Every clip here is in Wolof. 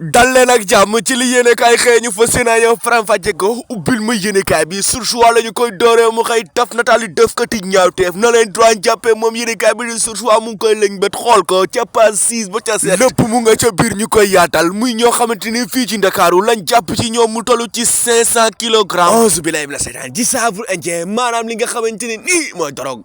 dal leen ak jàmm ci li yéenekaay xëy ñu fa sénayo faram-fàcce ko ubbil ma yéenekaay bi Source A la ñu koy dooree mu xëy taf nataali dëfkati ñaawteef na leen droit jàppee moom yéenekaay bi di Source A mu ngi koy lëñ bët xool ko ca page 6 ba ca 7 lépp mu nga ca biir ñu koy yaatal muy ñoo xamante ni fii ci Ndakaaru lañ jàpp ci ñoom mu toll ci 500 kilogrammes onze bi lay la seetaan di saafur indien maanaam li nga xamante ni nii mooy drogue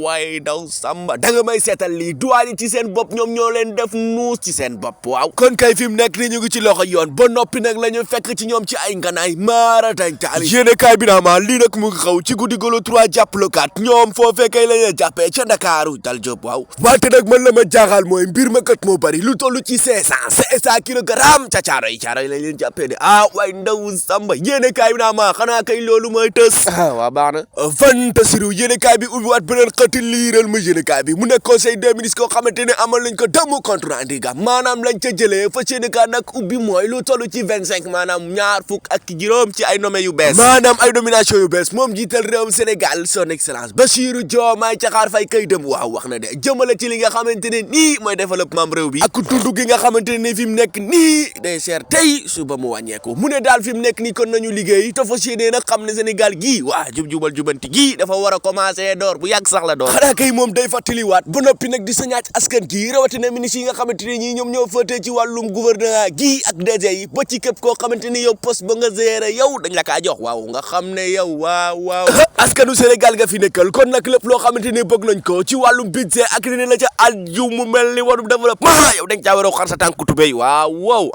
waaye daw samba da nga may seetal lii douane ci seen bopp ñoom ñoo leen def nuus ci seen bopp waaw kon kay fi mu nekk ñu ngi ci loxo yoon ba noppi nag la ñu fekk ci ñoom ci ay nganaay maaratañ taali yéenekaay bi naa ma lii nag mu ngi xaw ci guddi golo 3 jàpp le 4 ñoom foo fekkee la ñu jàppee ca Ndakaaru dal Jóob waaw wante nag man la ma jaaxal mooy mbir ma kat moo bari lu toll ci 500 kilogrammes ca Caaroy lañ leen jàppee de waay ndaw samba yéenekaay bi naa ma xanaa kay loolu mooy tës waa baax na fan tasiru yéenekaay bi ubbi waat beneen xëti liiral ma yéenekaay bi mu nekk conseil des ministres koo xamante ne amal nañ ko dem compte rendu ga maanaam lañ ca jëlee fa yéenekaay nag ubbi mooy lu toll ci 25 maanaam ñaar fukk ak juróom ci ay nommé yu bees maanaam ay nomination yu bees moom jiital réewum Sénégal son excellence Bassirou Diomaye Diakhar Faye kay dem waaw wax na de jëmale ci li nga xamante ne nii mooy développement réew bi ak dund gi nga xamante ne fi mu nekk nii day cher tey suba mu wàññeeku mu ne daal fi mu nekk nii kon nañu liggéey te fas yéene nag xam ne Sénégal gii waa jub-jubal jubanti gii dafa war a commencé door bu yàgg sax la door xanaa kay moom day fàttaliwaat ba noppi nag di sañaat askan gi rawatina ministre yi nga xamante ne ñii ñoom ñoo fëtee ci wàllum gouvernement gi ak DG yi ba ci képp koo xamante ni yow poste ba nga gérer yow dañ la kaa jox waaw nga xam ne yow waaw askanu Sénégal nga fi nekkal kon nag lépp loo xamante ni bëgg nañ ko ci wàllum budget ak ne la ca aju mu mel ni warum développement yow dañ caa war a xar sa tànku tubéy waaw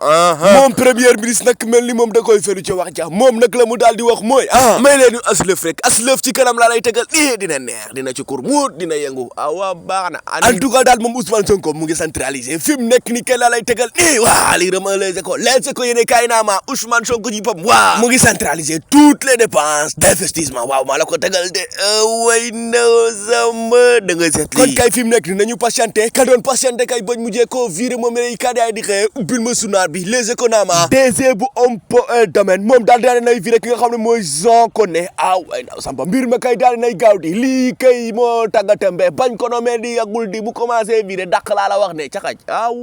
moom premier ministre nag mel ni moom da koy felu ci wax ja moom nag la mu daal di wax mooy may leen ñu aslëf rek aslëf ci kanam laa lay tegal dina neex dina ci kur muut dina yëngu waaw baax na en tout cas daal moom Ousmane Sonko mu ngi centralisé fi mu nekk ni kenn laa lay tegal waa li remalese ko leese ko yéene kaay naa ma Ousmane Sonko ji pam waaw mu ngi centraliser toutes les dépenses d'investissement waaw maa la ko tegal de way ndaw sama da nga seet lii kon kay fi mu nekk ni nañu patienté ka doon patienté kay bañ mujjee ko viré moom lay kadaay di xëye ubbil ma sunaar bi les économes DG bu impôts et domaines moom daal daal nay viré ki nga xam ne mooy Jean Koné way ndaw samba mbir ma kay daal nay gaaw di lii kay moo tàggatembe bañ ko nomee di yàggul di bu commencé viré dàq laa la wax ne caxaj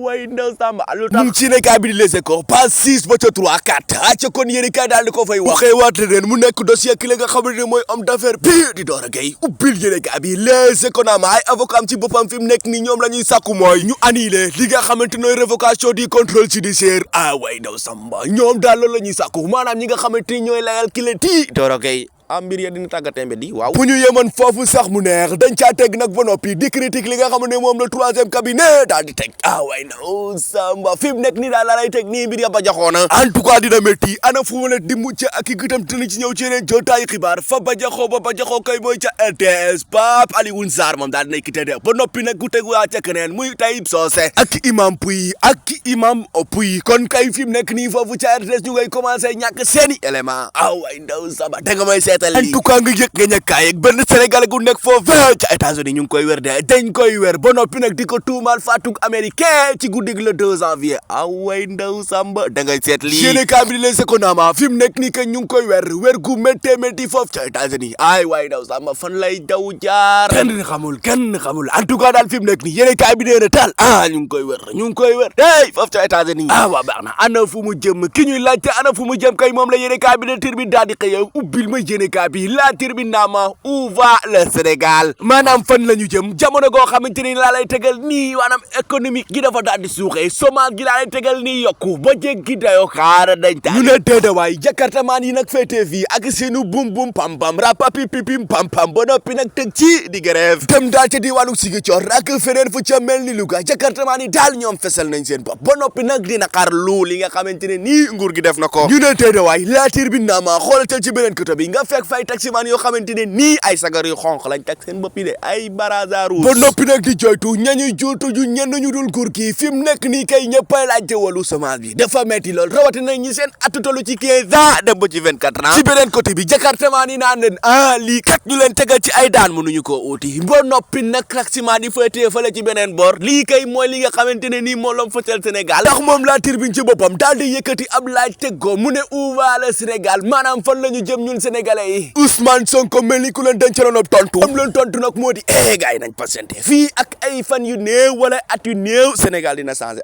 way ndaw samba lu tax ci ne kaay bi di les éco pas 6 ba ca 3 4 ca kon yéeni kaay daal di ko fay wax xëy waat leen mu nekk dossier ki la nga xamante ne mooy homme d'affaires bi di Dora Gueye ubbil yéeni kaay bi les économes ay avocat am ci boppam fi mu nekk nii ñoom la ñuy sàkku mooy ñu annulé li nga xamante nooy révocation du contrôle judiciaire way daw samba ñoom daal loolu la ñuy sàkku maanaam ñi nga xamante ni ñooy layal ki la di Dora Gueye mbir ya dina tàggatembe di waaw bu ñu yemoon foofu sax mu neex dañ caa teg nag ba noppi di critique li nga xam ne moom la troisième cabinet daal di teg way naw samba fi mu nekk nii daal la lay teg nii mbir ya ba jaxoona en tout cas dina métti ana fu mu ne di mucc ak i gëtam tëni ci ñëw ci yeneen jotaayu xibaar fa ba jaxoo kay mooy ca RTS Pape Alioune Sarr moom daal dinay quitté de ba noppi nag ku tegu waa ca keneen muy Tayib Socé ak imam Pouy kon kay fi mu nekk nii foofu ca RTS ñu ngay commencé ñàkk seeni élément way ndaw samba da nga may en tout cas nga yëg nga ñàkkaay ak benn Sénégalais gu nekk foofu ca États-Unis ñu ngi koy wér de dañ koy wér ba noppi nag di ko tuumaal faatug américain ci guddig le 2 janvier way ndaw samba da ngay seet lii yéene kaa bi di les économes fi mu nekk nii que ñu ngi koy wér gu métti foofu ca États-Unis way ndaw samba fan lay daw jaar kenn xamul en tout cas daal fi mu nekk nii yéene kaa bi nee na taal ñu ngi koy wér hey foofu ca États-Unis waa baax na ana fu mu jëm ki ñuy laajte ana fu mu jëm kay moom la yéene kaa bi de tir bi daal di xëy ubbil ma yéene kaa bi la tribune naama où va le Sénégal maanaam fan la ñu jëm jamono goo xamante ni laa lay tegal nii maanaam économique gi dafa daal di suuxee chômage gi laa lay tegal nii yokku ba jéggi dayoo xaara dañ taal ñu ne déedawaay jakarta maan yi nag féetee fii ak seenu bum bum pam pam rapapi pipim pam pam ba noppi nag tëg ci di grève dem daal ca diwaanu Ziguinchor ak feneen fu ca mel ni Louga jakarta maan yi daal ñoom fesal nañ seen bopp ba noppi nag dina xaar lu li nga xamante ne nii nguur gi def na ko ñu ne déedawaay la tribune naama xoolatal ci beneen côté bi nga fekk fay taximan yoo xamante ne nii ay sagar yu xonq lañ teg seen bopp yi de ay baraza rouge ba noppi nag di joytu ñañuy juutu ju ñenn ñu dul nguur gi fi mu nekk nii kay ñëppay laajte walu semence bi dafa metti lool rawatina ñi seen atu tollu ci 15 ans dem ba ci 24 ans ci beneen côté bi jakartamaan yi naan leen lii kat ñu leen tegal ci ay daan mënuñu koo uuti ba noppi nag taximan yi féetee fële ci beneen boor lii kay mooy li nga xamante ne nii moo lam fëtal Sénégal ndax moom la tribune ci boppam daal di yëkkati ab laaj teggoo mu ne où va le Sénégal maanaam fan la ñu jëm ñun sénégalais yi Ousmane Sonko mel ni ku leen dencaloon ab tontu am leen tontu nag moo di gars yi nañ patienté fii ak ay fan yu néew wala at yu néew Sénégal dina changé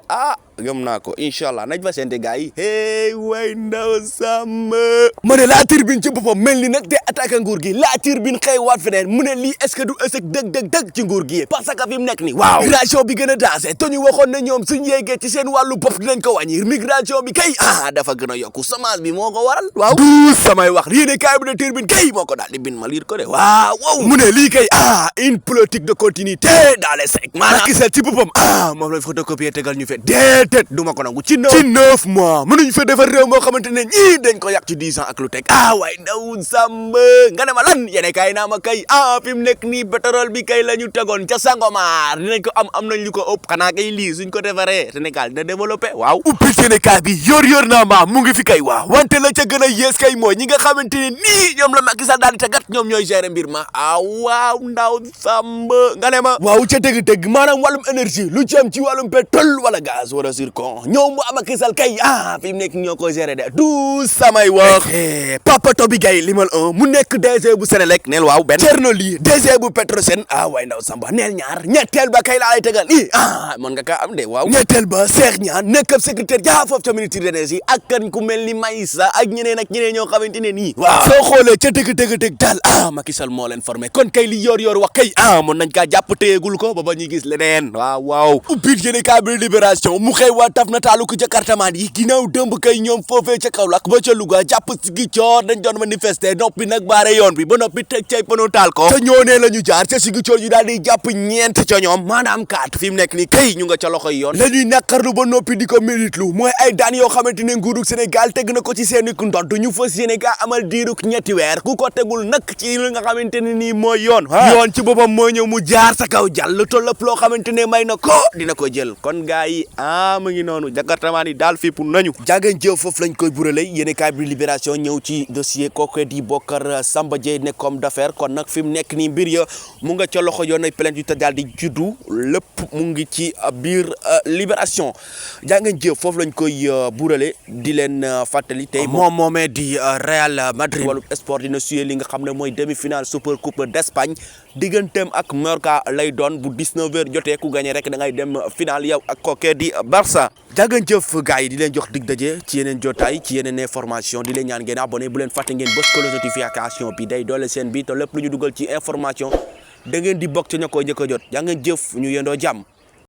gëm naa ko incha allah nañ fa sente gars yi hey way ndaw Samba ma ne la turbine ci boppam mel ni nag te attaqué nguur gi la turbine xëy waat feneen mu ne lii est-ce que du ësëg dëgg ci nguur gi parce que fi mu nekk ni waaw migration bi gën a dansé te ñu waxoon ne ñoom suñ yéegee ci seen wàllu bopp dinañ ko wàññi migration bi kay dafa gën a yokku semence bi moo ko waral waaw du samay wax yéene kaay bi de turbine kay moo ko daal di bin ma liir ko de waaw mu ne lii kay une politique de continuité dans les cinq maanaam Macky Sall ci boppam moom lañ photocopier tegal ñu fe déedéet du ma ko nangu ci 9 mois mënuñ fa defar réew moo xamante ne ñii dañ ko yàq ci 10 ans ak lu teg waay ndaw Samba nga ne ma lan yéene kaay naa ma kay fi mu nekk nii pétrole bi kay la ñu tegoon ca Sangomar dinañ ko am nañ lu ko ëpp xanaa kay lii suñ ko defaree Sénégal dina développé waaw ubbi Sénégal bi yor naa ma mu ngi fi kay waaw wante la ca gën a yées kay mooy ñi nga xamante ne nii ñoom la Macky Sall daal di tegat ñoom ñooy gérer mbir ma waaw ndaw Samba nga ne ma waaw ca dëgg-dëgg maanaam wàllum énergie lu ci am ci wàllum pétrole wala gaz wala zircon ñoom waa Macky Sall kay fi mu nekk ñoo ko gérer de du samay wax Papa Toby Gaye limal mu nekk DG bu Senelec neel waaw benn Thierno Ly DG bu Petrosen waay ndaw Samba neel ñaar ñetteel ba kay laa lay tegal mën nga kaa am de waaw ñetteel ba Cheikh Niane nekk ab secrétaire foofu ca ministère de l'énergie ak kan ku mel ni Maïssa ak ñeneen ñoo xamante ne nii waaw soo xoolee ca dëgg daal Macky Sall moo leen formé kon kay li yor wax kay mën nañ kaa jàpp téyegul ko ba ñuy gis leneen waaw ubbi yéene kaay bi Libération mu xëy waa taf nataalu ko jakartamaan yi ginnaaw dëmb kay ñoom foofee ca Kaolack ba ca Louga jàpp gi coor dañ doon manifester noppi nag baare yoon bi ba noppi teg cay pëno taal ko ca ñoonee la ñu jaar ca sigi coor yu daal di jàpp ñeent ca ñoom maanaam kaat fi mu nekk ni kay ñu nga ca loxoy yoon la ñuy naqarlu ba noppi di ko mérite lu mooy ay daan yoo xamante ne nguurug Sénégal teg na ko ci seeni ndodd ñu fas yéene kaa amal diirug ñetti weer ku ko tegul nag ci li nga xamante ne nii mooy yoon ci boppam moo ñëw mu jaar sa kaw jàll tollëpp loo xamante ne may na ko dina ko jël kon gars yi mu ngi noonu jakartamaan yi daal fépp nañu jàngeen jëf foofu lañ koy burale yéene kaay bi Libération ñëw ci dossier kooku di Bocar Samba Dièye nekk homme d'affaires kon nag fi mu nekk nii mbir ya mu nga ca loxo yoon ay plainte yu te daal di juddu lépp mu ngi ci biir Libération jàngeen jëf foofu lañ koy burale di leen fàttali tey moom moomee di Real Madrid wàllu sport dina suyee li nga xam ne mooy demi-finale Super Coupe d'Espagne digganteem ak Mallorca lay doon bu 19h jotee ku gagné rek da ngay dem final yow ak kooke di Barça jàngeen jëf gars yi di leen jox dig daje ci yeneen jotaay ci yeneen information di leen ñaan ngeen abonné bu leen fàtte ngeen bës ko notification bi day doole seen bi te lépp lu ñu dugal ci information da ngeen di bokk ci ña koy njëkk a jot jàngeen jëf ñu yendoo jàmm